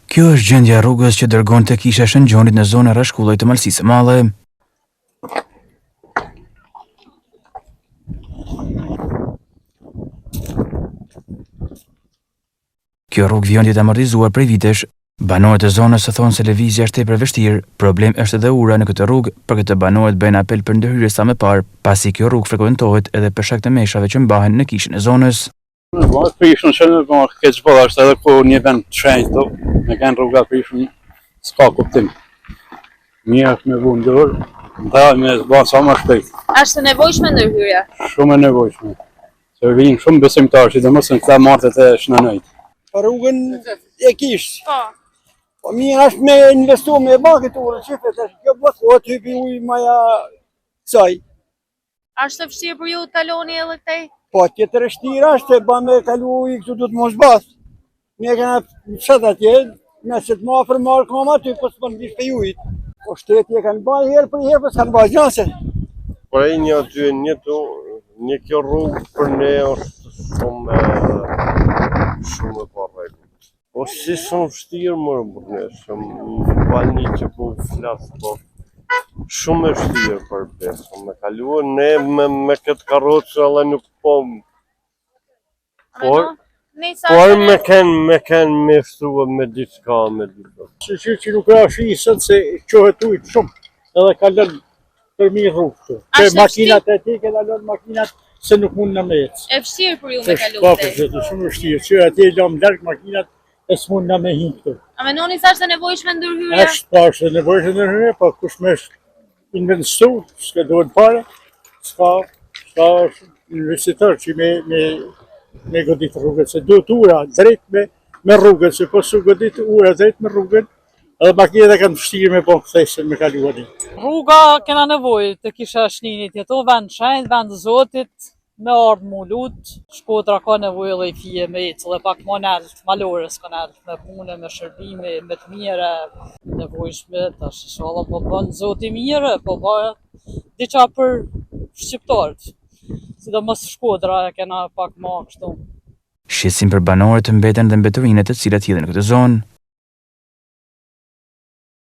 Kjo është gjendja e rrugës që dërgon te kisha e Shën Gjonit në zonën e Rrashkullajt të Malësisë së Madhe. Kjo rrugë vijon të jetë amortizuar prej vitesh. Banorët e zonës thonë se lëvizja është tepër e vështirë, problem është edhe ura në këtë rrugë, për këtë banorët bëjnë apel për ndërhyrje sa më parë, pasi kjo rrugë frekuentohet edhe për shkak të meshave që mbahen në kishën e zonës. Po, prishun që në po, keq po, është edhe ku një vend të shenjtë, me kanë rruga prishun, s'ka kuptim. Mirë është me vu dorë, dhe me ba sa më shpejt. Është e nevojshme ndërhyrja? Shumë e nevojshme. Se vijnë shumë besimtarë, sidomos në këta martët e Shën Nonit. Për rrugën e kishës. Po. Po mirë është me investu me ba këtë urë, që është kjo bllokohet, hypi uji maja saj. A është e vështirë për ju të kaloni edhe këtej? Po, tjetër e vështirë është e ba me kalu uji këtu duhet mos bas. Ne kena në fshat atje, në që të më afër marrë kam aty, po s'po ndish për ujit. Po shteti e kanë ba herë për herë, po s'kanë ba gja se. Por ai një aty e një tu, një kjo rrugë për ne është shumë shumë e parregullt. Po si shumë vështirë më burrnesh, më falni që po flas, po shumë e vështirë për besë, me kalu ne me, me këtë karrocë edhe nuk po, por, por me ken, me ken me shtrua me diçka, me diçka. Shyqyr që nuk ra shi sot se çohet ujë shumë, edhe kalon përmi rrugë këtu. Që makinat e ti ke kalon makinat se nuk mund në me ecë. E vështirë për ju me kalu Po, po, shumë vështirë, që atje i lamë larg makinat e s'mund në me hi këtu. A mendoni se është e nevojshme ndërhyrja? Është, po, është e nevojshme ndërhyrja, po kush me investu, s'ka duhet pare, s'ka, s'ka investitor që me, me, me godit rrugën, se duhet ura drejt me, me rrugën, se po s'u godit ura drejt me rrugën, Edhe makinat e kanë vështirë me bo kthesën me kalu aty. Rruga kena nevojë te kisha e Shninit, jeto vend shenjt, vend zotit, me ardhë mu lut, Shkodra ka nevojë edhe i fije me ecë edhe pak ma nalt, malores ka nalt, me punë, me shërbime, me të mire, nevojshme, tash ishalla po bën zoti mirë, po bëhet diçka për shqiptarët, sidomos Shkodra e kena pak ma kështu. Shqetësim për banorët mbeten dhe mbeturinat të cilat hidhen në këtë zonë.